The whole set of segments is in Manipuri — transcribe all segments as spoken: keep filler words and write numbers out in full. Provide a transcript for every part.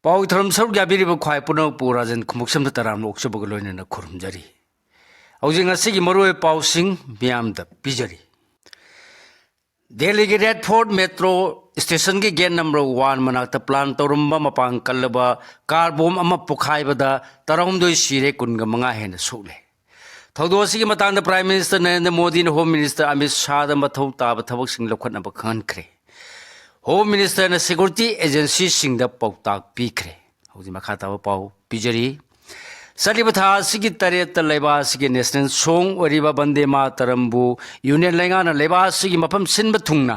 ꯄꯥꯎ ꯊꯧꯔꯝ ꯁꯔꯨꯛ ꯌꯥꯕꯤꯔꯤꯕ ꯈ꯭ꯋꯥꯏ ꯄꯨꯝꯅꯃꯛꯄꯨ ꯔꯥꯖꯦꯟ ꯈꯨꯃꯨꯛꯁꯝꯗ ꯇꯔꯥꯝꯅ ꯑꯣꯛꯆꯕꯒ ꯂꯣꯏꯅꯅ ꯈꯨꯔꯨꯝꯖꯔꯤ꯫ ꯍꯧꯖꯤꯛ ꯉꯁꯤꯒꯤ ꯃꯔꯨꯑꯣꯏꯕ ꯄꯥꯎꯁꯤꯡ ꯃꯤꯌꯥꯝꯗ ꯄꯤꯖꯔꯤ꯫ ꯗꯦꯜꯂꯤꯒꯤ ꯔꯦꯗ ꯐꯣꯔꯠ ꯃꯦꯇ꯭ꯔꯣ ꯁ꯭ꯇꯦꯁꯟꯒꯤ ꯒꯦꯠ ꯅꯝꯕꯔ ꯋꯥꯟ ꯃꯅꯥꯛꯇ ꯄ꯭ꯂꯥꯟ ꯇꯧꯔꯝꯕ ꯃꯄꯥꯡ ꯀꯜꯂꯕ ꯀꯥꯔ ꯕꯣꯝ ꯑꯃ ꯄꯣꯈꯥꯏꯕꯗ ꯇꯔꯥꯍꯨꯝꯗꯣꯏ ꯁꯤꯔꯦ, ꯀꯨꯟꯒ ꯃꯉꯥ ꯍꯦꯟꯅ ꯁꯣꯛꯂꯦ꯫ ꯊꯧꯗꯣꯛ ꯑꯁꯤꯒꯤ ꯃꯇꯥꯡꯗ ꯄ꯭ꯔꯥꯏꯝ ꯃꯤꯅꯤꯁꯇꯔ ꯅꯔꯦꯟꯗ꯭ꯔ ꯃꯣꯗꯤꯅ ꯍꯣꯝ ꯃꯤꯅꯤꯁꯇꯔ ꯑꯃꯤꯠ ꯁꯥꯍꯗ ꯃꯊꯧ ꯇꯥꯕ ꯊꯕꯛꯁꯤꯡ ꯂꯧꯈꯠꯅꯕ ꯈꯪꯍꯟꯈ꯭ꯔꯦ꯫ ꯍꯣꯝ ꯃꯤꯅꯤꯁꯇꯔꯅ ꯁꯦꯀ꯭ꯌꯨꯔꯤꯇꯤ ꯑꯦꯖꯦꯟꯁꯤꯁꯤꯡꯗ ꯄꯥꯎꯇꯥꯛ ꯄꯤꯈ꯭ꯔꯦ꯫ ꯍꯧꯖꯤꯛ ꯃꯈꯥ ꯇꯥꯕ ꯄꯥꯎ ꯄꯤꯖꯔꯤ꯫ ꯆꯠꯂꯤꯕ ꯊꯥ ꯑꯁꯤꯒꯤ ꯇꯔꯦꯠꯇ ꯂꯩꯕꯥꯛ ꯑꯁꯤꯒꯤ ꯅꯦꯁꯅꯦꯜ ꯁꯣꯡ ꯑꯣꯏꯔꯤꯕ ꯕꯟꯗꯦ ꯃꯥꯇꯔꯝꯕꯨ ꯌꯨꯅꯤꯌꯟ ꯂꯩꯉꯥꯛꯅ ꯂꯩꯕꯥꯛ ꯑꯁꯤꯒꯤ ꯃꯐꯝ ꯁꯤꯟꯕ ꯊꯨꯡꯅ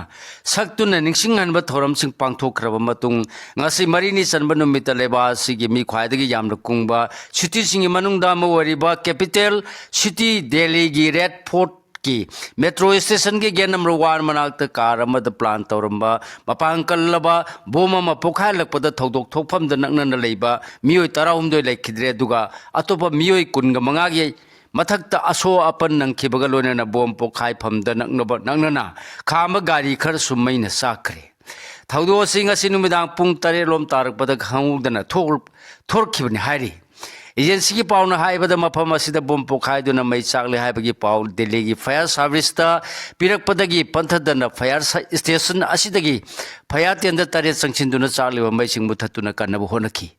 ꯁꯛꯇꯨꯅ ꯅꯤꯡꯁꯤꯡꯍꯟꯕ ꯊꯧꯔꯝꯁꯤꯡ ꯄꯥꯡꯊꯣꯛꯈ꯭ꯔꯕ ꯃꯇꯨꯡ, ꯉꯁꯤ ꯃꯔꯤꯅꯤ ꯆꯟꯕ ꯅꯨꯃꯤꯠꯇ ꯂꯩꯕꯥꯛ ꯑꯁꯤꯒꯤ ꯃꯤ ꯈ꯭ꯋꯥꯏꯗꯒꯤ ꯌꯥꯝꯅ ꯀꯨꯡꯕ ꯁꯤꯇꯤꯁꯤꯡꯒꯤ ꯃꯅꯨꯡꯗ ꯑꯃ ꯑꯣꯏꯔꯤꯕ ꯀꯦꯄꯤꯇꯦꯜ ꯁꯤꯇꯤ ꯗꯦꯜꯂꯤꯒꯤ ꯔꯦꯗ ꯐꯣꯔꯠ ꯀꯤ ꯃꯦꯇ꯭ꯔꯣ ꯁ꯭ꯇꯦꯁꯟꯒꯤ ꯒꯦꯠ ꯅꯝꯕꯔ ꯋꯥꯟ ꯃꯅꯥꯛꯇ ꯀꯥꯔ ꯑꯃꯗ ꯄ꯭ꯂꯥꯟ ꯇꯧꯔꯝꯕ ꯃꯄꯥꯡ ꯀꯜꯂꯕ ꯕꯣꯝ ꯑꯃ ꯄꯣꯈꯥꯏꯍꯜꯂꯛꯄꯗ ꯊꯧꯗꯣꯛ ꯊꯣꯛꯐꯝꯗ ꯅꯛꯅꯅ ꯂꯩꯕ ꯃꯤꯑꯣꯏ ꯇꯔꯥꯍꯨꯝꯗꯣꯏ ꯂꯩꯈꯤꯗ꯭ꯔꯦ, ꯑꯗꯨꯒ ꯑꯇꯣꯞꯄ ꯃꯤꯑꯣꯏ ꯀꯨꯟꯒ ꯃꯉꯥꯒꯤ ꯃꯊꯛꯇ ꯑꯁꯣꯛ ꯑꯄꯟ ꯅꯪꯈꯤꯕꯒ ꯂꯣꯏꯅꯅ ꯕꯣꯝ ꯄꯣꯈꯥꯏꯐꯝꯗ ꯅꯛꯅꯕ, ꯅꯛꯅꯅ ꯈꯥꯝꯕ ꯒꯥꯔꯤ ꯈꯔꯁꯨ ꯃꯩꯅ ꯆꯥꯛꯈ꯭ꯔꯦ꯫ ꯊꯧꯗꯣꯛ ꯑꯁꯤ ꯉꯁꯤ ꯅꯨꯃꯤꯗꯥꯡ ꯄꯨꯡ ꯇꯔꯦꯠ ꯂꯣꯝ ꯇꯥꯔꯛꯄꯗ ꯈꯪꯍꯧꯗꯅ ꯊꯣꯛ-, ꯊꯣꯔꯛꯈꯤꯕꯅꯤ ꯍꯥꯏꯔꯤ꯫ ꯑꯦꯖꯦꯟꯁꯤꯒꯤ ꯄꯥꯎꯅ ꯍꯥꯏꯕꯗ, ꯃꯐꯝ ꯑꯁꯤꯗ ꯕꯣꯝ ꯄꯣꯈꯥꯏꯗꯨꯅ ꯃꯩ ꯆꯥꯛꯂꯦ ꯍꯥꯏꯕꯒꯤ ꯄꯥꯎ ꯗꯦꯜꯂꯤꯒꯤ ꯐꯥꯌꯔ ꯁꯥꯔꯚꯤꯁꯇ ꯄꯤꯔꯛꯄꯗꯒꯤ ꯄꯟꯊꯗꯅ ꯐꯥꯌꯔ ꯁ-, ꯁ꯭ꯇꯦꯁꯟ ꯑꯁꯤꯗꯒꯤ ꯐꯥꯌꯔ ꯇꯦꯟꯗꯔ ꯇꯔꯦꯠ ꯆꯪꯁꯤꯟꯗꯨꯅ ꯆꯥꯛꯂꯤꯕ ꯃꯩꯁꯤꯡ ꯃꯨꯊꯠꯇꯨꯅ ꯀꯟꯅꯕ ꯍꯣꯠꯅꯈꯤ꯫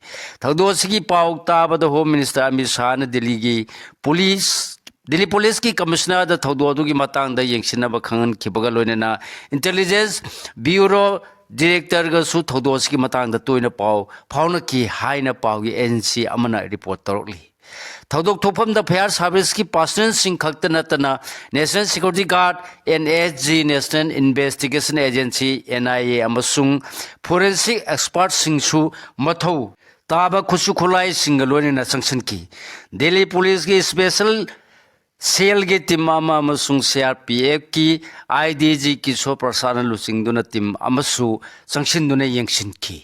ꯊꯧꯗꯣꯛ ꯑꯁꯤꯒꯤ ꯄꯥꯎ ꯇꯥꯕꯗ ꯍꯣꯝ ꯃꯤꯅꯤꯁꯇꯔ ꯑꯃꯤꯠ ꯁꯥꯍꯅ ꯗꯦꯜꯂꯤꯒꯤ ꯄꯨꯂꯤꯁ, ꯗꯦꯜꯂꯤ ꯄꯨꯂꯤꯁꯀꯤ ꯀꯃꯤꯁꯅꯔꯗ ꯊꯧꯗꯣꯛ ꯑꯗꯨꯒꯤ ꯃꯇꯥꯡꯗ ꯌꯦꯡꯁꯤꯟꯅꯕ ꯈꯪꯍꯟꯈꯤꯕꯒ ꯂꯣꯏꯅꯅ ꯏꯟꯇꯦꯂꯤꯖꯦꯟꯁ ꯕ꯭ꯌꯨꯔꯣ ꯗꯤꯔꯦꯛꯇꯔꯒꯁꯨ ꯊꯧꯗꯣꯛ ꯑꯁꯤꯒꯤ ꯃꯇꯥꯡꯗ ꯇꯣꯏꯅ ꯄꯥꯎ ꯐꯥꯎꯅꯈꯤ ꯍꯥꯏꯅ ꯄꯥꯎꯒꯤ ꯑꯦꯖꯦꯟꯁꯤ ꯑꯃꯅ ꯔꯤꯄꯣꯔꯠ ꯇꯧꯔꯛꯂꯤ꯫ ꯊꯧꯗꯣꯛ ꯊꯣꯛꯐꯝꯗ ꯐꯥꯌꯔ ꯁꯥꯔꯚꯤꯁꯀꯤ ꯄꯥꯔꯁꯅꯦꯜꯁꯤꯡ ꯈꯛꯇ ꯅꯠꯇꯅ national security guard, N S G, national investigation agency, N I A, ꯑꯃꯁꯨꯡ ꯐꯣꯔꯦꯟꯁꯤꯛ ꯑꯦꯛꯁꯄꯔꯠꯁꯤꯡꯁꯨ ꯃꯊꯧ ꯇꯥꯕ ꯈꯨꯠꯁꯨ ꯈꯨꯠꯂꯥꯏꯁꯤꯡꯒ ꯂꯣꯏꯅꯅ ꯆꯪꯁꯤꯟꯈꯤ꯫ ꯗꯦꯜꯂꯤ ꯄꯨꯂꯤꯁꯀꯤ ꯁ꯭ꯄꯦꯁꯦꯜ ꯁꯦꯜꯒꯤ ꯇꯤꯝ ꯑꯃ ꯑꯃꯁꯨꯡ ꯁꯤ ꯑꯥꯔ ꯄꯤ ꯑꯦꯐꯀꯤ ꯑꯥꯏ ꯗꯤ ꯖꯤ ꯀꯤꯁꯣꯔ ꯄ꯭ꯔꯁꯥꯗꯅ ꯂꯨꯆꯤꯡꯗꯨꯅ ꯇꯤꯝ ꯑꯃꯁꯨ ꯆꯪꯁꯤꯟꯗꯨꯅ ꯌꯦꯡꯁꯤꯟꯈꯤ꯫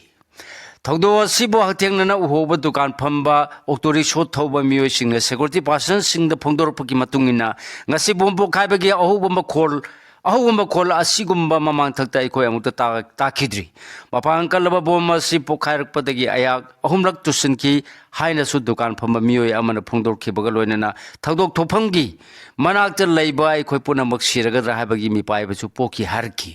ꯊꯧꯗꯣꯛ ꯑꯁꯤꯕꯨ ꯍꯛꯊꯦꯡꯅꯅ ꯎꯍꯧꯕ ꯗꯨꯀꯥꯟ ꯐꯝꯕ, ꯑꯣꯇꯣ ꯔꯤꯛꯁꯣ ꯊꯧꯕ ꯃꯤꯑꯣꯏꯁꯤꯡꯅ ꯁꯦꯀ꯭ꯌꯨꯔꯤꯇꯤ ꯄꯥꯔꯁꯟꯁꯤꯡꯗ ꯐꯣꯡꯗꯣꯔꯛꯄꯒꯤ ꯃꯇꯨꯡ ꯏꯟꯅ, ꯉꯁꯤ ꯕꯣꯝ ꯄꯣꯈꯥꯏꯕꯒꯤ ꯑꯍꯧꯕ ꯃꯈꯣꯜ ꯑꯍꯧꯕ ꯃꯈꯣꯜ ꯑꯁꯤꯒꯨꯝꯕ ꯃꯃꯥꯡꯊꯛꯇ ꯑꯩꯈꯣꯏ ꯑꯃꯨꯛꯇ ꯇꯥ-, ꯇꯥꯈꯤꯗ꯭ꯔꯤ꯫ ꯃꯄꯥꯡꯒꯜ ꯀꯜꯂꯕ ꯕꯣꯝ ꯑꯁꯤ ꯄꯣꯈꯥꯏꯔꯛꯄꯗꯒꯤ ꯑꯩꯍꯥꯛ ꯑꯍꯨꯝꯂꯛ ꯇꯨꯁꯤꯟꯈꯤ ꯍꯥꯏꯅꯁꯨ ꯗꯨꯀꯥꯟ ꯐꯝꯕ ꯃꯤꯑꯣꯏ ꯑꯃꯅ ꯐꯣꯡꯗꯣꯛꯈꯤꯕꯒ ꯂꯣꯏꯅꯅ ꯊꯧꯗꯣꯛ ꯊꯣꯛꯐꯝꯒꯤ ꯃꯅꯥꯛꯇ ꯂꯩꯕ ꯑꯩꯈꯣꯏ ꯄꯨꯝꯅꯃꯛ ꯁꯤꯔꯒꯗ꯭ꯔꯥ ꯍꯥꯏꯕꯒꯤ ꯃꯤꯄꯥꯏꯕꯁꯨ ꯄꯣꯛꯈꯤ ꯍꯥꯏꯔꯛꯈꯤ꯫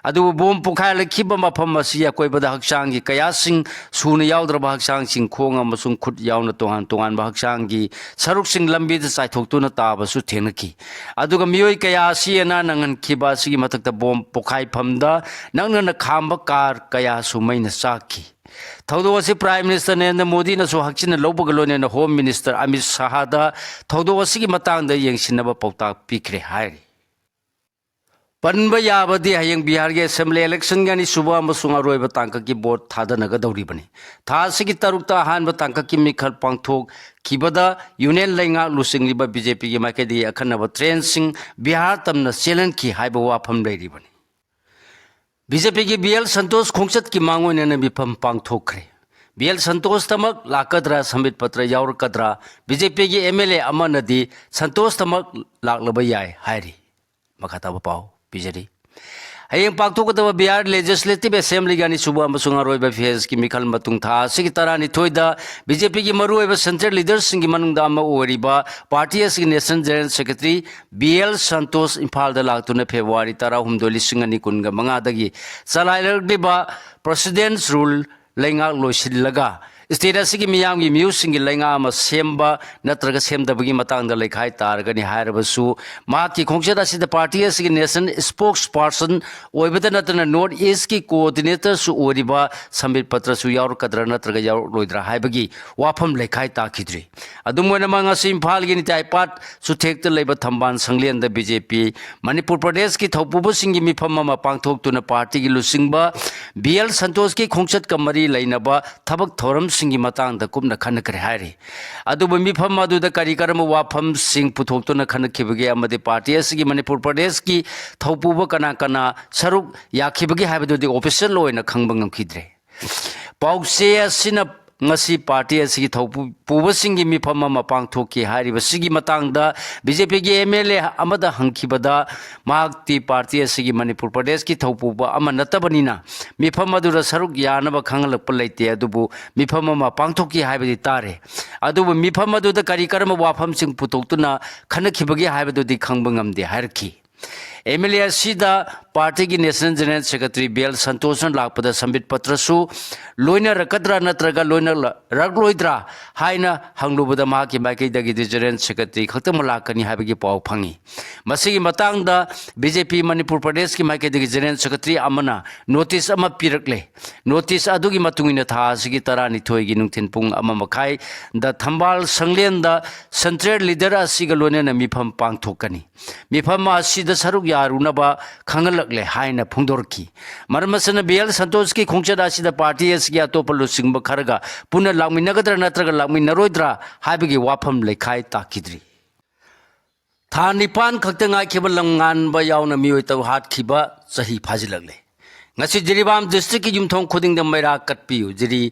ꯑꯗꯨꯕꯨ ꯕꯣꯝ ꯄꯣꯈꯥꯏꯔꯛꯈꯤꯕ ꯃꯐꯝ ꯑꯁꯤ ꯑꯀꯣꯏꯕꯗ ꯍꯛꯆꯥꯡꯒꯤ ꯀꯌꯥꯁꯤꯡ ꯁꯨꯅ ꯌꯥꯎꯗ꯭ꯔꯕ ꯍꯛꯆꯥꯡꯁꯤꯡ, ꯈꯣꯡ ꯑꯃꯁꯨꯡ ꯈꯨꯠ ꯌꯥꯎꯅ ꯇꯣꯉꯥꯟ ꯇꯣꯉꯥꯟꯕ ꯍꯛꯆꯥꯡꯒꯤ ꯁꯔꯨꯛꯁꯤꯡ ꯂꯝꯕꯤꯗ ꯆꯥꯏꯊꯣꯛꯇꯨꯅ ꯇꯥꯕꯁꯨ ꯊꯦꯡꯅꯈꯤ꯫ ꯑꯗꯨꯒ ꯃꯤꯑꯣꯏ ꯀꯌꯥ ꯑꯁꯤ ꯑꯅꯥ ꯅꯪꯍꯟꯈꯤꯕ ꯑꯁꯤꯒꯤ ꯃꯊꯛꯇ ꯕꯣꯝ ꯄꯣꯈꯥꯏꯐꯝꯗ ꯅꯛꯅꯅ ꯈꯥꯝꯕ ꯀꯥꯔ ꯀꯌꯥꯁꯨ ꯃꯩꯅ ꯆꯥꯛꯈꯤ꯫ ꯊꯧꯗꯣꯛ ꯑꯁꯤ ꯄ꯭ꯔꯥꯏꯝ ꯃꯤꯅꯤꯁꯇꯔ ꯅꯔꯦꯟꯗ꯭ꯔ ꯃꯣꯗꯤꯅꯁꯨ ꯍꯛꯆꯤꯟꯅ ꯂꯧꯕꯒ ꯂꯣꯏꯅꯅ ꯍꯣꯝ ꯃꯤꯅꯤꯁꯇꯔ ꯑꯃꯤꯠ ꯁꯍꯥꯗ ꯊꯧꯗꯣꯛ ꯑꯁꯤꯒꯤ ꯃꯇꯥꯡꯗ ꯌꯦꯡꯁꯤꯟꯅꯕ ꯄꯥꯎꯇꯥꯛ ꯄꯤꯈ꯭ꯔꯦ ꯍꯥꯏꯔꯤ꯫ ꯄꯟꯕ ꯌꯥꯕꯗꯤ ꯍꯌꯦꯡ ꯕꯤꯍꯥꯔꯒꯤ ꯑꯦꯁꯦꯝꯕ꯭ꯂꯤ ꯏꯂꯦꯛꯁꯟꯒꯤ ꯑꯅꯤꯁꯨꯕ ꯑꯃꯁꯨꯡ ꯑꯔꯣꯏꯕ ꯇꯥꯡꯀꯛꯀꯤ ꯚꯣꯠ ꯊꯥꯗꯅꯒꯗꯧꯔꯤꯕꯅꯤ꯫ ꯊꯥ ꯑꯁꯤꯒꯤ ꯇꯔꯨꯛꯇ ꯑꯍꯥꯟꯕ ꯇꯥꯡꯀꯛꯀꯤ ꯃꯤꯈꯜ ꯄꯥꯡꯊꯣꯛꯈꯤꯕꯗ ꯌꯨꯅꯤꯌꯟ ꯂꯩꯉꯥꯛ ꯂꯨꯆꯤꯡꯂꯤꯕ ꯕꯤ ꯖꯦ ꯄꯤꯒꯤ ꯃꯥꯏꯀꯩꯗꯒꯤ ꯑꯈꯟꯅꯕ ꯇ꯭ꯔꯦꯟꯁꯤꯡ ꯕꯤꯍꯥꯔ ꯇꯝꯅ ꯆꯦꯜꯍꯟꯈꯤ ꯍꯥꯏꯕ ꯋꯥꯐꯝ ꯂꯩꯔꯤꯕꯅꯤ꯫ ꯕꯤ ꯖꯦ ꯄꯤꯒꯤ ꯕꯤ ꯑꯦꯜ ꯁꯟꯇꯣꯁ ꯈꯣꯡꯆꯠꯀꯤ ꯃꯥꯡꯑꯣꯏꯅꯅ ꯃꯤꯐꯝ ꯄꯥꯡꯊꯣꯛꯈ꯭ꯔꯦ꯫ B L ꯁꯟꯇꯣꯁꯇꯃꯛ ꯂꯥꯛꯀꯗ꯭ꯔꯥ, ꯁꯝꯕꯤꯠ Patra ꯌꯥꯎꯔꯛꯀꯗ꯭ꯔꯥ, B J ꯄꯤꯒꯤ ꯑꯦꯝ ꯑꯦꯜ ꯑꯦ ꯑꯃꯅꯗꯤ ꯁꯟꯇꯣꯁꯇꯃꯛ ꯂꯥꯛꯂꯕ ꯌꯥꯏ ꯍꯥꯏꯔꯤ꯫ ꯃꯈꯥ ꯇꯥꯕ ꯄꯥꯎ ꯄꯤꯖꯔꯤ꯫ ꯍꯌꯦꯡ ꯄꯥꯡꯊꯣꯛꯀꯗꯕ ꯕꯤꯍꯥꯔ ꯂꯦꯖꯤꯁꯂꯦꯇꯤꯚ ꯑꯦꯁꯦꯝꯕ꯭ꯂꯤꯒꯤ ꯑꯅꯤꯁꯨꯕ ꯑꯃꯁꯨꯡ ꯑꯔꯣꯏꯕ ꯐꯦꯖꯀꯤ ꯃꯤꯈꯜ ꯃꯇꯨꯡ ꯊꯥ ꯑꯁꯤꯒꯤ ꯇꯔꯥꯅꯤꯊꯣꯏꯗ ꯕꯤ ꯖꯦ ꯄꯤꯒꯤ ꯃꯔꯨꯑꯣꯏꯕ ꯁꯦꯟꯇ꯭ꯔꯦꯜ ꯂꯤꯗꯔꯁꯤꯡꯒꯤ ꯃꯅꯨꯡꯗ ꯑꯃ ꯑꯣꯏꯔꯤꯕ ꯄꯥꯔꯇꯤ ꯑꯁꯤꯒꯤ national general secretary B L Santosh ꯏꯝꯐꯥꯜꯗ ꯂꯥꯛꯇꯨꯅ ꯐꯦꯕ꯭ꯔꯨꯋꯥꯔꯤ ꯇꯔꯥꯍꯨꯝꯗꯣꯏ, ꯂꯤꯁꯤꯡ ꯑꯅꯤ ꯀꯨꯟꯒ ꯃꯉꯥꯗꯒꯤ ꯆꯂꯥꯏꯔꯛꯂꯤꯕ ꯄ꯭ꯔꯦꯁꯤꯗꯦꯟꯠꯁ ꯔꯨꯜ ꯂꯩꯉꯥꯛ ꯂꯣꯏꯁꯤꯜꯂꯒ ꯁ꯭ꯇꯦꯠ ꯑꯁꯤꯒꯤ ꯃꯤꯌꯥꯝꯒꯤ ꯃꯤꯍꯨꯠꯁꯤꯡꯒꯤ ꯂꯩꯉꯥꯛ ꯑꯃ ꯁꯦꯝꯕ ꯅꯠꯇ꯭ꯔꯒ ꯁꯦꯝꯗꯕꯒꯤ ꯃꯇꯥꯡꯗ ꯂꯩꯈꯥꯏ ꯇꯥꯔꯒꯅꯤ ꯍꯥꯏꯔꯕꯁꯨ, ꯃꯍꯥꯛꯀꯤ ꯈꯣꯡꯆꯠ ꯑꯁꯤꯗ ꯄꯥꯔꯇꯤ ꯑꯁꯤꯒꯤ ꯅꯦꯁꯅꯦꯜ ꯁ꯭ꯄꯣꯛꯁ ꯄꯥꯔꯁꯟ ꯑꯣꯏꯕꯗ ꯅꯠꯇꯅ ꯅꯣꯔꯠ ꯏꯁ꯭ꯠꯀꯤ ꯀꯣꯑꯣꯔꯗꯤꯅꯦꯇꯔꯁꯨ ꯑꯣꯏꯔꯤꯕ ꯁꯝꯕꯤꯠ ꯄꯇ꯭ꯔꯁꯨ ꯌꯥꯎꯔꯛꯀꯗ꯭ꯔꯥ ꯅꯠꯇ꯭ꯔꯒ ꯌꯥꯎꯔꯛꯂꯣꯏꯗ꯭ꯔꯥ ꯍꯥꯏꯕꯒꯤ ꯋꯥꯐꯝ ꯂꯩꯈꯥꯏ ꯇꯥꯈꯤꯗ꯭ꯔꯤ꯫ ꯑꯗꯨꯝ ꯑꯣꯏꯅꯃꯛ, ꯉꯁꯤ ꯏꯝꯐꯥꯜꯒꯤ ꯅꯤꯇꯥꯏ ꯄꯥꯠ ꯆꯨꯊꯦꯛꯇ ꯂꯩꯕ ꯊꯝꯕꯥꯜ ꯁꯪꯂꯦꯟꯗ ꯕꯤ ꯖꯦ ꯄꯤ ꯃꯅꯤꯄꯨꯔ ꯄ꯭ꯔꯗꯦꯁꯀꯤ ꯊꯧꯄꯨꯕꯁꯤꯡꯒꯤ ꯃꯤꯐꯝ ꯑꯃ ꯄꯥꯡꯊꯣꯛꯇꯨꯅ ꯄꯥꯔꯇꯤꯒꯤ ꯂꯨꯆꯤꯡꯕ ꯕꯤ ꯑꯦꯜ ꯁꯟꯇꯣꯁꯀꯤ ꯈꯣꯡꯆꯠꯀ ꯃꯔꯤ ꯂꯩꯅꯕ ꯊꯕꯛ ꯊꯧꯔꯝꯁꯤꯡꯒꯤ ꯃꯇꯥꯡꯗ ꯀꯨꯞꯅ ꯈꯟꯅꯈ꯭ꯔꯦ ꯍꯥꯏꯔꯤ꯫ ꯑꯗꯨꯕꯨ ꯃꯤꯐꯝ ꯑꯗꯨꯗ ꯀꯔꯤ ꯀꯔꯝꯕ ꯋꯥꯐꯝꯁꯤꯡ ꯄꯨꯊꯣꯛꯇꯨꯅ ꯈꯟꯅꯈꯤꯕꯒꯦ ꯑꯃꯗꯤ ꯄꯥꯔꯇꯤ ꯑꯁꯤꯒꯤ ꯃꯅꯤꯄꯨꯔ ꯄ꯭ꯔꯗꯦꯁꯀꯤ ꯊꯧꯄꯨꯕ ꯀꯅꯥ ꯀꯅꯥ ꯁꯔꯨꯛ ꯌꯥꯈꯤꯕꯒꯦ ꯍꯥꯏꯕꯗꯨꯗꯤ ꯑꯣꯐꯤꯁꯤꯌꯦꯜ ꯑꯣꯏꯅ ꯈꯪꯕ ꯉꯝꯈꯤꯗ꯭ꯔꯦ꯫ ꯄꯥꯎꯆꯦ ꯑꯁꯤꯅ ꯉꯁꯤ ꯄꯥꯔꯇꯤ ꯑꯁꯤꯒꯤ ꯊꯧꯄꯨꯕꯁꯤꯡꯒꯤ ꯃꯤꯐꯝ ꯑꯃ ꯄꯥꯡꯊꯣꯛꯈꯤ꯫ ꯍꯥꯏꯔꯤꯕꯁꯤꯒꯤ ꯃꯇꯥꯡꯗ ꯕꯤ ꯖꯦ ꯄꯤꯒꯤ ꯑꯦꯝ ꯑꯦꯜ ꯑꯦ ꯑꯃꯗ ꯍꯪꯈꯤꯕꯗ, ꯃꯍꯥꯛꯇꯤ ꯄꯥꯔꯇꯤ ꯑꯁꯤꯒꯤ ꯃꯅꯤꯄꯨꯔ ꯄ꯭ꯔꯗꯦꯁꯀꯤ ꯊꯧꯄꯨꯕ ꯑꯃ ꯅꯠꯇꯕꯅꯤꯅ ꯃꯤꯐꯝ ꯑꯗꯨꯗ ꯁꯔꯨꯛ ꯌꯥꯅꯕ ꯈꯪꯍꯜꯂꯛꯄ ꯂꯩꯇꯦ, ꯑꯗꯨꯕꯨ ꯃꯤꯐꯝ ꯑꯃ ꯄꯥꯡꯊꯣꯛꯈꯤ ꯍꯥꯏꯕꯗꯤ ꯇꯥꯔꯦ꯫ ꯑꯗꯨꯕꯨ ꯃꯤꯐꯝ ꯑꯗꯨꯗ ꯀꯔꯤ ꯀꯔꯝꯕ ꯋꯥꯐꯝꯁꯤꯡ ꯄꯨꯊꯣꯛꯇꯨꯅ ꯈꯟꯅꯈꯤꯕꯒꯦ ꯍꯥꯏꯕꯗꯨꯗꯤ ꯈꯪꯕ ꯉꯝꯗꯦ ꯍꯥꯏꯔꯛꯈꯤ꯫ ꯑꯦꯝ ꯑꯦꯜ ꯑꯦ ꯑꯁꯤꯗ ꯄꯥꯔꯇꯤꯒꯤ national general secretary B L ꯁꯟꯇꯣꯁꯅ ꯂꯥꯛꯄꯗ ꯁꯝꯕꯤꯠ ꯄꯇ꯭ꯔꯁꯨ ꯂꯣꯏꯅꯔꯛꯀꯗ꯭ꯔꯥ ꯅꯠꯇ꯭ꯔꯒ ꯂꯣꯏꯅꯔꯛꯂꯣꯏꯗ꯭ꯔꯥ ꯍꯥꯏꯅ ꯍꯪꯂꯨꯕꯗ, ꯃꯍꯥꯛꯀꯤ ꯃꯥꯏꯀꯩꯗꯒꯤꯗꯤ ꯖꯦꯅꯔꯦꯜ ꯁꯦꯀ꯭ꯔꯦꯇꯔꯤ ꯈꯛꯇꯃꯛ ꯂꯥꯛꯀꯅꯤ ꯍꯥꯏꯕꯒꯤ ꯄꯥꯎ ꯐꯪꯉꯤ꯫ ꯃꯁꯤꯒꯤ ꯃꯇꯥꯡꯗ ꯕꯤ ꯖꯦ ꯄꯤ ꯃꯅꯤꯄꯨꯔ ꯄ꯭ꯔꯗꯦꯁꯀꯤ ꯃꯥꯏꯀꯩꯗꯒꯤ ꯖꯦꯅꯔꯦꯜ ꯁꯦꯀ꯭ꯔꯦꯇꯔꯤ ꯑꯃꯅ ꯅꯣꯇꯤꯁ ꯑꯃ ꯄꯤꯔꯛꯂꯦ꯫ ꯅꯣꯇꯤꯁ ꯑꯗꯨꯒꯤ ꯃꯇꯨꯡ ꯏꯟꯅ ꯊꯥ ꯑꯁꯤꯒꯤ ꯇꯔꯥꯅꯤꯊꯣꯏꯒꯤ ꯅꯨꯡꯊꯤꯜ ꯄꯨꯡ ꯑꯃ ꯃꯈꯥꯏꯗ ꯊꯝꯕꯥꯜ ꯁꯪꯂꯦꯟꯗ ꯁꯦꯟꯇ꯭ꯔꯦꯜ ꯂꯤꯗꯔ ꯑꯁꯤꯒ ꯂꯣꯏꯅꯅ ꯃꯤꯐꯝ ꯄꯥꯡꯊꯣꯛꯀꯅꯤ꯫ ꯃꯤꯐꯝ ꯑꯁꯤꯗ ꯁꯔꯨꯛ ꯌꯥꯔꯨꯅꯕ ꯈꯪꯍꯜꯂꯛꯂꯦ ꯍꯥꯏꯅ ꯐꯣꯡꯗꯣꯔꯛꯈꯤ꯫ ꯃꯔꯝ ꯑꯁꯤꯅ ꯕꯤ ꯑꯦꯜ ꯁꯟꯇꯣꯁꯀꯤ ꯈꯣꯡꯆꯠ ꯑꯁꯤꯗ ꯄꯥꯔꯇꯤ ꯑꯁꯤꯒꯤ ꯑꯇꯣꯞꯄ ꯂꯨꯆꯤꯡꯕ ꯈꯔꯒ ꯄꯨꯟꯅ ꯂꯥꯛꯃꯤꯟꯅꯒꯗ꯭ꯔꯥ ꯅꯠꯇ꯭ꯔꯒ ꯂꯥꯛꯃꯤꯟꯅꯔꯣꯏꯗ꯭ꯔꯥ ꯍꯥꯏꯕꯒꯤ ꯋꯥꯐꯝ ꯂꯩꯈꯥꯏ ꯇꯥꯈꯤꯗ꯭ꯔꯤ꯫ ꯊꯥ ꯅꯤꯄꯥꯟ ꯈꯛꯇ ꯉꯥꯏꯈꯤꯕ ꯂꯝ ꯉꯥꯟꯕ ꯌꯥꯎꯅ ꯃꯤꯑꯣꯏ ꯇꯔꯨꯛ ꯍꯥꯠꯈꯤꯕ ꯆꯍꯤ ꯐꯥꯖꯤꯜꯂꯛꯂꯦ꯫ ꯉꯁꯤ ꯖꯤꯔꯤꯕꯥꯝ ꯗꯤꯁꯇ꯭ꯔꯤꯛꯀꯤ ꯌꯨꯝꯊꯣꯡ ꯈꯨꯗꯤꯡꯗ ꯃꯩꯔꯥ ꯀꯠꯄꯤꯌꯨ, ꯖꯤꯔꯤ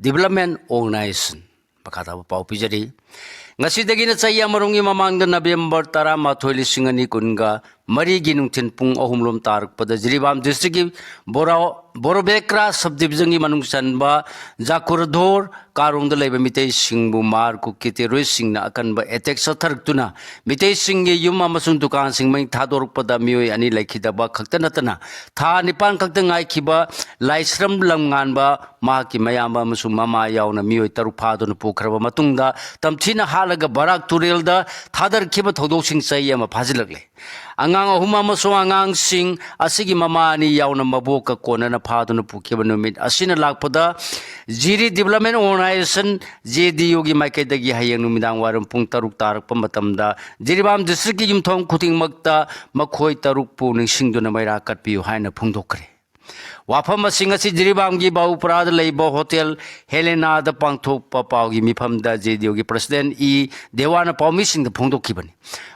ꯗꯤꯕꯂꯞꯃꯦꯟ ꯑꯣꯔꯒꯅꯥꯏꯖꯦꯁꯟ꯫ ꯃꯈꯥ ꯇꯥꯕ ꯄꯥꯎ ꯄꯤꯖꯔꯤ꯫ ꯉꯁꯤꯗꯒꯤꯅ ꯆꯍꯤ ꯑꯃꯔꯣꯝꯒꯤ ꯃꯃꯥꯡꯗ ꯅꯕꯦꯝꯕꯔ ꯇꯔꯥꯃꯥꯊꯣꯏ, ꯂꯤꯁꯤꯡ ꯑꯅꯤ ꯀꯨꯟꯒ ꯃꯔꯤꯒꯤ ꯅꯨꯡꯊꯤꯜ ꯄꯨꯡ ꯑꯍꯨꯝ ꯂꯣꯝ ꯇꯥꯔꯛꯄꯗ ꯖꯤꯔꯤꯕꯥꯝ ꯗꯤꯁꯇ꯭ꯔꯤꯛꯀꯤ ꯕꯣꯔꯥ-, ꯕꯣꯔꯣꯕꯦꯀ꯭ꯔꯥ ꯁꯕ ꯗꯤꯕꯤꯖꯟꯒꯤ ꯃꯅꯨꯡ ꯆꯟꯕ ꯖꯥꯀꯨꯔꯙꯣꯔ ꯀꯥꯔꯣꯡꯗ ꯂꯩꯕ ꯃꯤꯇꯩꯁꯤꯡꯕꯨ ꯃꯥꯔ ꯀꯨꯀꯤ ꯇꯦꯔꯣꯔꯤꯁꯁꯤꯡꯅ ꯑꯀꯟꯕ ꯑꯦꯇꯦꯛ ꯆꯠꯊꯔꯛꯇꯨꯅ ꯃꯤꯇꯩꯁꯤꯡꯒꯤ ꯌꯨꯝ ꯑꯃꯁꯨꯡ ꯗꯨꯀꯥꯟꯁꯤꯡ ꯃꯩ ꯊꯥꯗꯣꯔꯛꯄꯗ ꯃꯤꯑꯣꯏ ꯑꯅꯤ ꯂꯩꯈꯤꯗꯕ ꯈꯛꯇ ꯅꯠꯇꯅ ꯊꯥ ꯅꯤꯄꯥꯟ ꯈꯛꯇ ꯉꯥꯏꯈꯤꯕ ꯂꯥꯏꯁ꯭ꯔꯝ ꯂꯝꯉꯥꯟꯕ, ꯃꯍꯥꯛꯀꯤ ꯃꯌꯥꯝꯕ ꯑꯃꯁꯨꯡ ꯃꯃꯥ ꯌꯥꯎꯅ ꯃꯤꯑꯣꯏ ꯇꯔꯨꯛ ꯐꯥꯗꯨꯅ ꯄꯨꯈ꯭ꯔꯕ ꯃꯇꯨꯡꯗ ꯇꯝꯊꯤꯅ ꯍꯥꯠꯂꯒ ꯕꯔꯥꯛ ꯇꯨꯔꯦꯜꯗ ꯊꯥꯗꯔꯛꯈꯤꯕ ꯊꯧꯗꯣꯛꯁꯤꯡ ꯆꯍꯤ ꯑꯃ ꯐꯥꯖꯤꯜꯂꯛꯂꯦ꯫ ꯑꯉꯥꯡ ꯑꯍꯨꯝ ꯑꯃꯁꯨꯡ ꯑꯉꯥꯡꯁꯤꯡ ꯑꯁꯤꯒꯤ ꯃꯃꯥ ꯑꯅꯤ ꯌꯥꯎꯅ ꯃꯕꯣꯛꯀ ꯀꯣꯟꯅꯅ ꯐꯥꯗꯨꯅ ꯄꯨꯈꯤꯕ ꯅꯨꯃꯤꯠ ꯑꯁꯤꯅ ꯂꯥꯛꯄꯗ ꯖꯤꯔꯤ ꯗꯤꯕꯂꯞꯃꯦꯟ ꯑꯣꯔꯒꯅꯥꯏꯖꯦꯁꯟ, ꯖꯦ ꯗꯤ ꯑꯣꯒꯤ ꯃꯥꯏꯀꯩꯗꯒꯤ ꯍꯌꯦꯡ ꯅꯨꯃꯤꯗꯥꯡ ꯋꯥꯏꯔꯝ ꯄꯨꯡ ꯇꯔꯨꯛ ꯇꯥꯔꯛꯄ ꯃꯇꯝꯗ ꯖꯤꯔꯤꯕꯥꯝ ꯗꯤꯁꯇ꯭ꯔꯤꯛꯀꯤ ꯌꯨꯝꯊꯣꯡ ꯈꯨꯗꯤꯡꯃꯛꯇ ꯃꯈꯣꯏ ꯇꯔꯨꯛꯄꯨ ꯅꯤꯡꯁꯤꯡꯗꯨꯅ ꯃꯩꯔꯥ ꯀꯠꯄꯤꯌꯨ ꯍꯥꯏꯅ ꯐꯣꯡꯗꯣꯛꯈ꯭ꯔꯦ꯫ ꯋꯥꯐꯝ ꯑꯁꯤ ꯉꯁꯤ ꯖꯤꯔꯤꯕꯥꯝꯒꯤ ꯕꯥꯎꯄꯔꯥꯗ ꯂꯩꯕ ꯍꯣꯇꯦꯜ ꯍꯦꯂꯦꯅꯥꯗ ꯄꯥꯡꯊꯣꯛꯄ ꯄꯥꯎꯒꯤ ꯃꯤꯐꯝꯗ ꯖꯦꯗꯤꯌꯨꯒꯤ ꯄ꯭ꯔꯁꯤꯗꯦꯟ ꯏ ꯗꯦꯋꯥꯅ ꯄꯥꯎꯃꯤꯁꯤꯡꯗ ꯐꯣꯡꯗꯣꯛꯈꯤꯕꯅꯤ꯫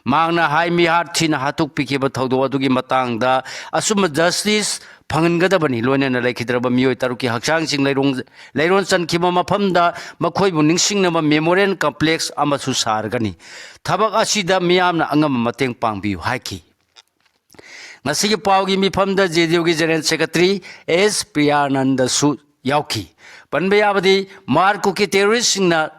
ꯃꯍꯥꯛꯅ ꯍꯥꯏ, ꯃꯤꯍꯥꯠ ꯊꯤꯅ ꯍꯥꯠꯇꯣꯛꯄꯤꯈꯤꯕ ꯊꯧꯗꯣꯛ ꯑꯗꯨꯒꯤ ꯃꯇꯥꯡꯗ ꯑꯆꯨꯝꯕ ꯖꯁꯇꯤꯁ ꯐꯪꯍꯟꯒꯗꯕꯅꯤ, ꯂꯣꯏꯅꯅ ꯂꯩꯈꯤꯗ꯭ꯔꯕ ꯃꯤꯑꯣꯏ ꯇꯔꯨꯛꯀꯤ ꯍꯛꯆꯥꯡꯁꯤꯡ ꯂꯩꯔꯣꯡ-, ꯂꯩꯔꯣꯟ ꯆꯟꯈꯤꯕ ꯃꯐꯝꯗ ꯃꯈꯣꯏꯕꯨ ꯅꯤꯡꯁꯤꯡꯅꯕ ꯃꯦꯃꯣꯔꯤꯌꯦꯜ ꯀꯝꯄ꯭ꯂꯦꯛꯁ ꯑꯃꯁꯨ ꯁꯥꯔꯒꯅꯤ꯫ ꯊꯕꯛ ꯑꯁꯤꯗ ꯃꯤꯌꯥꯝꯅ ꯑꯉꯝꯕ ꯃꯇꯦꯡ ꯄꯥꯡꯕꯤꯌꯨ ꯍꯥꯏꯈꯤ꯫ ꯉꯁꯤꯒꯤ ꯄꯥꯎꯒꯤ ꯃꯤꯐꯝꯗ ꯖꯦꯗꯤꯌꯨꯒꯤ ꯖꯦꯅꯔꯦꯜ ꯁꯦꯀ꯭ꯔꯦꯇꯔꯤ ꯑꯦꯁ ꯄ꯭ꯔꯤꯌꯥꯅꯟꯗꯁꯨ ꯌꯥꯎꯈꯤ꯫ ꯄꯟꯕ ꯌꯥꯕꯗꯤ, ꯃꯥꯔ ꯀꯨꯀꯤ ꯇꯦꯔꯣꯔꯤꯁꯁꯤꯡꯅ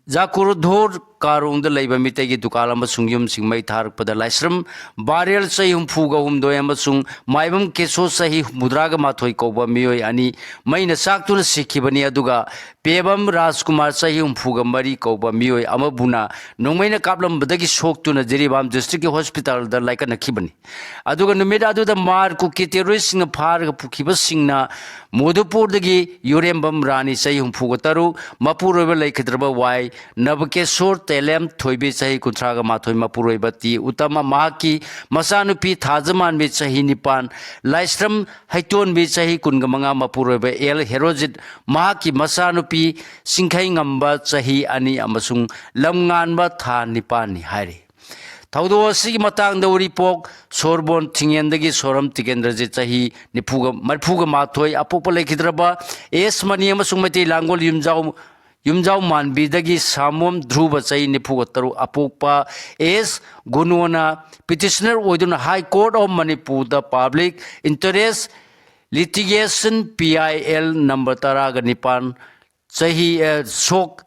ꯖꯥꯀꯨꯔꯙꯣꯔ ꯀꯥꯔꯣꯡꯗ ꯂꯩꯕ ꯃꯤꯇꯩꯒꯤ ꯗꯨꯀꯥꯟ ꯑꯃꯁꯨꯡ ꯌꯨꯝꯁꯤꯡ ꯃꯩ ꯊꯥꯔꯛꯄꯗ ꯂꯥꯏꯁ꯭ꯔꯝ ꯕꯥꯔꯦꯜ ꯆꯍꯤ ꯍꯨꯝꯐꯨꯒ ꯍꯨꯝꯗꯣꯏ ꯑꯃꯁꯨꯡ ꯃꯥꯏꯕꯝ ꯀꯦꯁꯣ ꯆꯍꯤ ꯍꯨꯝꯐꯨꯇꯔꯥꯒ ꯃꯥꯊꯣꯏ ꯀꯧꯕ ꯃꯤꯑꯣꯏ ꯑꯅꯤ ꯃꯩꯅ ꯆꯥꯛꯇꯨꯅ ꯁꯤꯈꯤꯕꯅꯤ꯫ ꯑꯗꯨꯒ ꯄꯦꯕꯝ ꯔꯥꯖꯀꯨꯃꯥꯔ ꯆꯍꯤ ꯍꯨꯝꯐꯨꯒ ꯃꯔꯤ ꯀꯧꯕ ꯃꯤꯑꯣꯏ ꯑꯃꯕꯨꯅ ꯅꯣꯡꯃꯩꯅ ꯀꯥꯞꯂꯝꯕꯗꯒꯤ ꯁꯣꯛꯇꯨꯅ ꯖꯤꯔꯤꯕꯥꯝ ꯗꯤꯁꯇ꯭ꯔꯤꯛꯀꯤ ꯍꯣꯁꯄꯤꯇꯥꯜꯗ ꯂꯥꯏꯀꯠꯅꯈꯤꯕꯅꯤ꯫ ꯑꯗꯨꯒ ꯅꯨꯃꯤꯠ ꯑꯗꯨꯗ ꯃꯥꯔ ꯀꯨꯀꯤ ꯇꯦꯔꯣꯔꯤꯁꯁꯤꯡꯅ ꯐꯥꯔꯒ ꯄꯨꯈꯤꯕꯁꯤꯡꯅ ꯃꯣꯗꯨꯄꯨꯔꯗꯒꯤ ꯌꯨꯔꯦꯝꯕꯝ ꯔꯥꯅꯤ ꯆꯍꯤ ꯍꯨꯝꯐꯨꯒ ꯇꯔꯨꯛ, ꯃꯄꯨꯔꯣꯏꯕ ꯂꯩꯈꯤꯗ꯭ꯔꯕ ꯋꯥꯏ ꯅꯕꯀꯦꯁꯣꯔ ꯇꯦꯂꯦꯝ ꯊꯣꯏꯕꯤ ꯆꯍꯤ ꯀꯨꯟꯊ꯭ꯔꯥꯒ ꯃꯥꯊꯣꯏ, ꯃꯄꯨꯔꯣꯏꯕ ꯇꯤ ꯎꯇꯃ, ꯃꯍꯥꯛꯀꯤ ꯃꯆꯥꯅꯨꯄꯤ ꯊꯥꯖꯃꯥꯟꯕꯤ ꯆꯍꯤ ꯅꯤꯄꯥꯟ, ꯂꯥꯏꯁ꯭ꯔꯝ ꯍꯩꯇꯣꯟꯕꯤ ꯆꯍꯤ ꯀꯨꯟꯒ ꯃꯉꯥ, ꯃꯄꯨꯔꯣꯏꯕ ꯑꯦꯜ ꯍꯦꯔꯣꯖꯤꯠ, ꯃꯍꯥꯛꯀꯤ ꯃꯆꯥꯅꯨꯄꯤ ꯁꯤꯡꯈꯩꯉꯝꯕ ꯆꯍꯤ ꯑꯅꯤ ꯑꯃꯁꯨꯡ ꯂꯝꯉꯥꯟꯕ ꯊꯥ ꯅꯤꯄꯥꯟꯅꯤ ꯍꯥꯏꯔꯤ꯫ ꯊꯧꯗꯣꯛ ꯑꯁꯤꯒꯤ ꯃꯇꯥꯡꯗ ꯎꯔꯤꯄꯣꯛ ꯁꯣꯔꯕꯣꯟ ꯊꯤꯡꯉꯦꯟꯗꯒꯤ ꯁꯣꯔꯝ ꯇꯤꯀꯦꯟꯗ꯭ꯔꯖꯤꯠ ꯆꯍꯤ ꯅꯤꯐꯨꯒ, ꯃꯔꯤꯐꯨꯒ ꯃꯥꯊꯣꯏ ꯑꯄꯣꯛꯄ ꯂꯩꯈꯤꯗ꯭ꯔꯕ ꯑꯦꯁ ꯃꯅꯤ ꯑꯃꯁꯨꯡ ꯃꯩꯇꯩ ꯂꯥꯡꯒꯣꯜ ꯌꯨꯝꯖꯥꯎ, ꯌꯨꯝꯖꯥꯎ ꯃꯥꯟꯕꯤꯗꯒꯤ ꯁꯥꯃꯣꯝ ꯙ꯭ꯔꯨꯕ ꯆꯍꯤ ꯅꯤꯐꯨꯒ ꯇꯔꯨꯛ ꯑꯄꯣꯛꯄ ꯑꯦꯁ ꯒꯨꯅꯣꯅ ꯄꯤꯇꯤꯁꯅꯔ ꯑꯣꯏꯗꯨꯅ High Court of Manipurꯗ Public Interest Litigation P I L number ꯇꯔꯥꯒ ꯅꯤꯄꯥꯟ ꯆꯍꯤ, ꯑ, ꯁꯣꯛ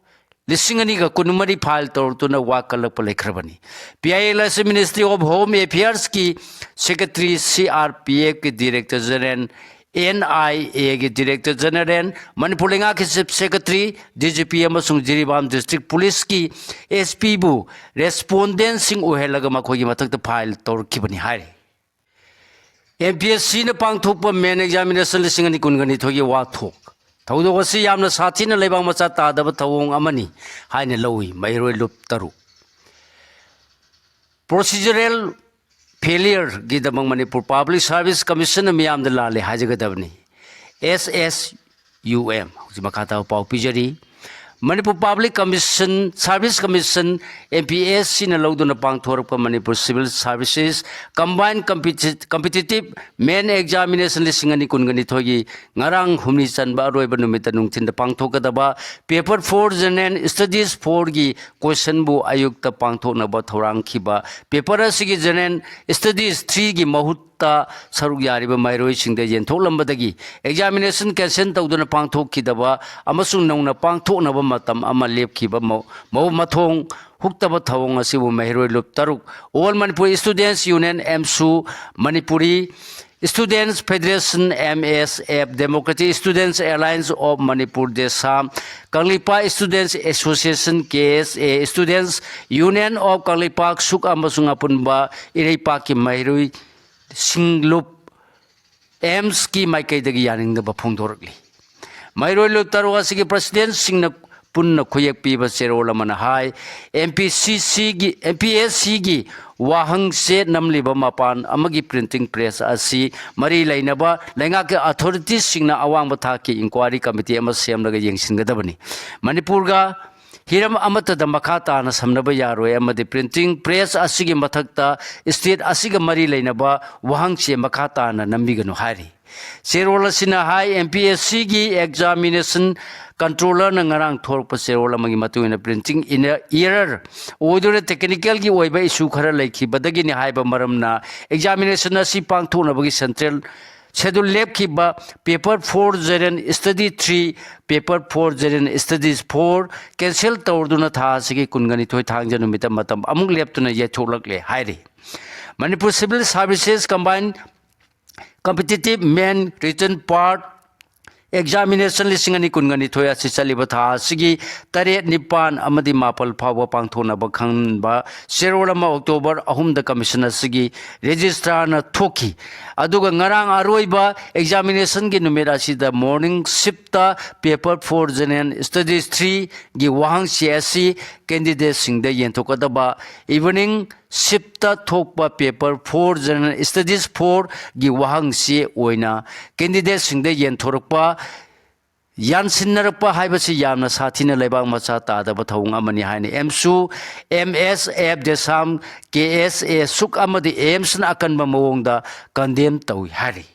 ꯂꯤꯁꯤꯡ ꯑꯅꯤꯒ ꯀꯨꯟꯃꯔꯤ ꯐꯥꯏꯜ ꯇꯧꯔꯛꯇꯨꯅ ꯋꯥ ꯀꯜꯂꯛꯄ ꯂꯩꯈ꯭ꯔꯕꯅꯤ꯫ P I L ꯑꯁꯤ Ministry of Home Affairsꯀꯤ Secretary, C R P Fꯀꯤ Director General, N I Aꯒꯤ Director General, Manipur ꯂꯩꯉꯥꯛꯀꯤ Chief Secretary, D G P ꯑꯃꯁꯨꯡ ꯖꯤꯔꯤꯕꯥꯝ District Policeꯀꯤ S Pꯕꯨ respondentꯁꯤꯡ ꯑꯣꯏꯍꯜꯂꯒ ꯃꯈꯣꯏꯒꯤ ꯃꯊꯛꯇ ꯐꯥꯏꯜ ꯇꯧꯔꯛꯈꯤꯕꯅꯤ ꯍꯥꯏꯔꯤ꯫ M P S Cꯅ ꯄꯥꯡꯊꯣꯛꯄ main examination ꯂꯤꯁꯤꯡ ꯑꯅꯤ ꯀꯨꯟꯒ ꯅꯤꯊꯣꯏꯒꯤ ꯋꯥꯊꯣꯛ꯫ ꯊꯧꯗꯣꯛ ꯑꯁꯤ ꯌꯥꯝꯅ ꯁꯥꯊꯤꯅ ꯂꯩꯕꯥꯛ ꯃꯆꯥ ꯇꯥꯗꯕ ꯊꯧꯑꯣꯡ ꯑꯃꯅꯤ ꯍꯥꯏꯅ ꯂꯧꯏ꯫ ꯃꯍꯩꯔꯣꯏ ꯂꯨꯞ ꯇꯔꯨꯛ꯫ Procedural failureꯒꯤꯗꯃꯛ ꯃꯅꯤꯄꯨꯔ Public Service Commissionꯅ ꯃꯤꯌꯥꯝꯗ ꯂꯥꯜꯂꯦ ꯍꯥꯏꯖꯒꯗꯕꯅꯤ꯫ S S U M꯫ ꯍꯧꯖꯤꯛ ꯃꯈꯥ ꯇꯥꯕ ꯄꯥꯎ ꯄꯤꯖꯔꯤ꯫ Manipur public commission, service commission, M P S Cꯅ ꯂꯧꯗꯨꯅ ꯄꯥꯡꯊꯣꯔꯛꯄ Manipur civil services combined competitive main examination ꯂꯤꯁꯤꯡ ꯑꯅꯤ ꯀꯨꯟꯒ ꯅꯤꯊꯣꯏꯒꯤ ꯉꯔꯥꯡ ꯍꯨꯝꯅꯤ ꯆꯟꯕ ꯑꯔꯣꯏꯕ ꯅꯨꯃꯤꯠꯇ ꯅꯨꯡꯊꯤꯟꯗ ꯄꯥꯡꯊꯣꯛꯀꯗꯕ Paper Four General Studies Fourꯒꯤ ꯀꯣꯏꯁꯟꯕꯨ ꯑꯌꯨꯛꯇ ꯄꯥꯡꯊꯣꯛꯅꯕ ꯊꯧꯔꯥꯡꯈꯤꯕ꯫ Paper ꯑꯁꯤꯒꯤ General Studies Threeꯒꯤ ꯃꯍꯨꯠ ꯇ ꯁꯔꯨꯛ ꯌꯥꯔꯤꯕ ꯃꯍꯩꯔꯣꯏꯁꯤꯡꯗ ꯌꯦꯟꯊꯣꯛꯂꯝꯕꯗꯒꯤ ꯑꯦꯛꯖꯥꯃꯤꯅꯦꯁꯟ ꯀꯦꯟꯁꯦꯜ ꯇꯧꯗꯨꯅ ꯄꯥꯡꯊꯣꯛꯈꯤꯗꯕ ꯑꯃꯁꯨꯡ ꯅꯧꯅ ꯄꯥꯡꯊꯣꯛꯅꯕ ꯃꯇꯝ ꯑꯃ ꯂꯦꯞꯈꯤꯕ ꯃ-, ꯃꯑꯣꯡ ꯃꯊꯣꯡ ꯍꯨꯛꯇꯕ ꯊꯧꯑꯣꯡ ꯑꯁꯤꯕꯨ ꯃꯍꯩꯔꯣꯏ ꯂꯨꯞ ꯇꯔꯨꯛ, All Manipur Students Union, AMSU, Manipuri Students Federation, M S F, Democratic Students Alliance of Manipur, DESA, Kangleipak Students Association, K S A, Students Union of Kangleipak, ꯁꯨꯛ ꯑꯃꯁꯨꯡ ꯑꯄꯨꯟꯕ ꯏꯔꯩꯄꯥꯛꯀꯤ ꯃꯍꯩꯔꯣꯏ ꯁꯤꯡꯂꯨꯞ ꯑꯦꯝꯁꯀꯤ ꯃꯥꯏꯀꯩꯗꯒꯤ ꯌꯥꯅꯤꯡꯗꯕ ꯐꯣꯡꯗꯣꯔꯛꯂꯤ꯫ ꯃꯍꯩꯔꯣꯏ ꯂꯨꯞ ꯇꯔꯨꯛ ꯑꯁꯤꯒꯤ ꯄ꯭ꯔꯁꯤꯗꯦꯟꯁꯤꯡꯅ ꯄꯨꯟꯅ ꯈꯨꯌꯦꯛ ꯄꯤꯕ ꯆꯦꯔꯣꯜ ꯑꯃꯅ ꯍꯥꯏ, M P C Cꯒꯤ, M P S Cꯒꯤ ꯋꯥꯍꯪꯆꯦ ꯅꯝꯂꯤꯕ ꯃꯄꯥꯟ ꯑꯃꯒꯤ ꯄ꯭ꯔꯤꯟꯇꯤꯡ ꯄ꯭ꯔꯦꯁ ꯑꯁꯤ ꯃꯔꯤ ꯂꯩꯅꯕ ꯂꯩꯉꯥꯛꯀꯤ ꯑꯣꯊꯣꯔꯤꯇꯤꯁꯤꯡꯅ ꯑꯋꯥꯡꯕ ꯊꯥꯛꯀꯤ ꯏꯟꯀ꯭ꯋꯥꯔꯤ ꯀꯃꯤꯇꯤ ꯑꯃ ꯁꯦꯝꯂꯒ ꯌꯦꯡꯁꯤꯟꯒꯗꯕꯅꯤ꯫ ꯃꯅꯤꯄꯨꯔꯒ ꯍꯤꯔꯝ ꯑꯃꯠꯇꯗ ꯃꯈꯥ ꯇꯥꯅ ꯁꯝꯅꯕ ꯌꯥꯔꯣꯏ ꯑꯃꯗꯤ ꯄ꯭ꯔꯤꯟꯇꯤꯡ ꯄ꯭ꯔꯦꯁ ꯑꯁꯤꯒꯤ ꯃꯊꯛꯇ ꯁ꯭ꯇꯦꯠ ꯑꯁꯤꯒ ꯃꯔꯤ ꯂꯩꯅꯕ ꯋꯥꯍꯪꯆꯦ ꯃꯈꯥ ꯇꯥꯅ ꯅꯝꯕꯤꯒꯅꯨ ꯍꯥꯏꯔꯤ꯫ ꯆꯦꯔꯣꯜ ꯑꯁꯤꯅ ꯍꯥꯏ, M P S Cꯒꯤ ꯑꯦꯛꯖꯥꯃꯤꯅꯦꯁꯟ ꯀꯟꯇ꯭ꯔꯣꯂꯔꯅ ꯉꯔꯥꯡ ꯊꯣꯔꯛꯄ ꯆꯦꯔꯣꯜ ꯑꯃꯒꯤ ꯃꯇꯨꯡ ꯏꯟꯅ ꯄ꯭ꯔꯤꯟꯇꯤꯡ ꯏꯔꯔ ꯑꯣꯏꯗꯨꯅ ꯇꯦꯛꯅꯤꯀꯦꯜꯒꯤ ꯑꯣꯏꯕ ꯏꯁꯨ ꯈꯔ ꯂꯩꯈꯤꯕꯗꯒꯤꯅꯤ ꯍꯥꯏꯕ ꯃꯔꯝꯅ ꯑꯦꯛꯖꯥꯃꯤꯅꯦꯁꯟ ꯑꯁꯤ ꯄꯥꯡꯊꯣꯛꯅꯕꯒꯤ ꯁꯦꯟꯇ꯭ꯔꯦꯜ ꯁꯦꯗꯨꯜ ꯂꯦꯞꯈꯤꯕ Paper Four General Study Three, Paper Four General Studies Four cancel ꯇꯧꯔꯗꯨꯅ ꯊꯥ ꯑꯁꯤꯒꯤ ꯀꯨꯟꯒ ꯅꯤꯊꯣꯏ ꯊꯥꯡꯖ ꯅꯨꯃꯤꯠꯇ ꯃꯇꯝ ꯑꯃꯨꯛ ꯂꯦꯞꯇꯨꯅ ꯌꯩꯊꯣꯛꯂꯛꯂꯦ ꯍꯥꯏꯔꯤ꯫ Manipur civil services combined competitive main written part examination ꯂꯤꯁꯤꯡ ꯑꯅꯤ ꯀꯨꯟꯒ ꯅꯤꯊꯣꯏ ꯑꯁꯤ ꯆꯠꯂꯤꯕ ꯊꯥ ꯑꯁꯤꯒꯤ ꯇꯔꯦꯠ, ꯅꯤꯄꯥꯟ ꯑꯃꯗꯤ ꯃꯥꯄꯜ ꯐꯥꯎꯕ ꯄꯥꯡꯊꯣꯛꯅꯕ ꯈꯟꯕ ꯆꯦꯔꯣꯜ ꯑꯃ ꯑꯣꯛꯇꯣꯕꯔ ꯑꯍꯨꯝꯗ ꯀꯃꯤꯁꯟ ꯑꯁꯤꯒꯤ ꯔꯦꯖꯤꯁꯇ꯭ꯔꯥꯔꯅ ꯊꯣꯛꯈꯤ꯫ ꯑꯗꯨꯒ ꯉꯔꯥꯡ ꯑꯔꯣꯏꯕ ꯑꯦꯛꯖꯥꯃꯤꯅꯦꯁꯟꯒꯤ ꯅꯨꯃꯤꯠ ꯑꯁꯤꯗ morning shift Paper Four General Studies Threeꯒꯤ ꯋꯥꯍꯪꯆꯦ ꯑꯁꯤ ꯀꯦꯟꯗꯤꯗꯦꯠꯁꯤꯡꯗ ꯌꯦꯟꯊꯣꯛꯀꯗꯕ ꯏꯚꯤꯅꯤꯡ ꯁꯤꯞꯇ ꯊꯣꯛꯄ ꯄꯦꯄꯔ ꯐꯣꯔ ꯖꯦꯅꯔꯦꯜ ꯁ꯭ꯇꯗꯤꯁ ꯐꯣꯔꯒꯤ ꯋꯥꯍꯪꯁꯤ ꯑꯣꯏꯅ ꯀꯦꯟꯗꯤꯗꯦꯠꯁꯤꯡꯗ ꯌꯦꯟꯊꯣꯔꯛꯄ, ꯌꯥꯟꯁꯤꯟꯅꯔꯛꯄ ꯍꯥꯏꯕꯁꯤ ꯌꯥꯝꯅ ꯁꯥꯊꯤꯅ ꯂꯩꯕꯥꯛ ꯃꯆꯥ ꯇꯥꯗꯕ ꯊꯧꯑꯣꯡ ꯑꯃꯅꯤ ꯍꯥꯏꯅ ꯑꯦꯝꯁꯨ, ꯑꯦꯝ ꯑꯦꯁ ꯑꯦꯐ ꯗꯦꯁꯥꯝ, ꯀꯦ ꯑꯦꯁ ꯑꯦ ꯁꯨꯛ ꯑꯃꯗꯤ ꯑꯦꯝꯁꯅ ꯑꯀꯟꯕ ꯃꯑꯣꯡꯗ ꯀꯟꯗꯦꯝ ꯇꯧꯏ ꯍꯥꯏꯔꯤ꯫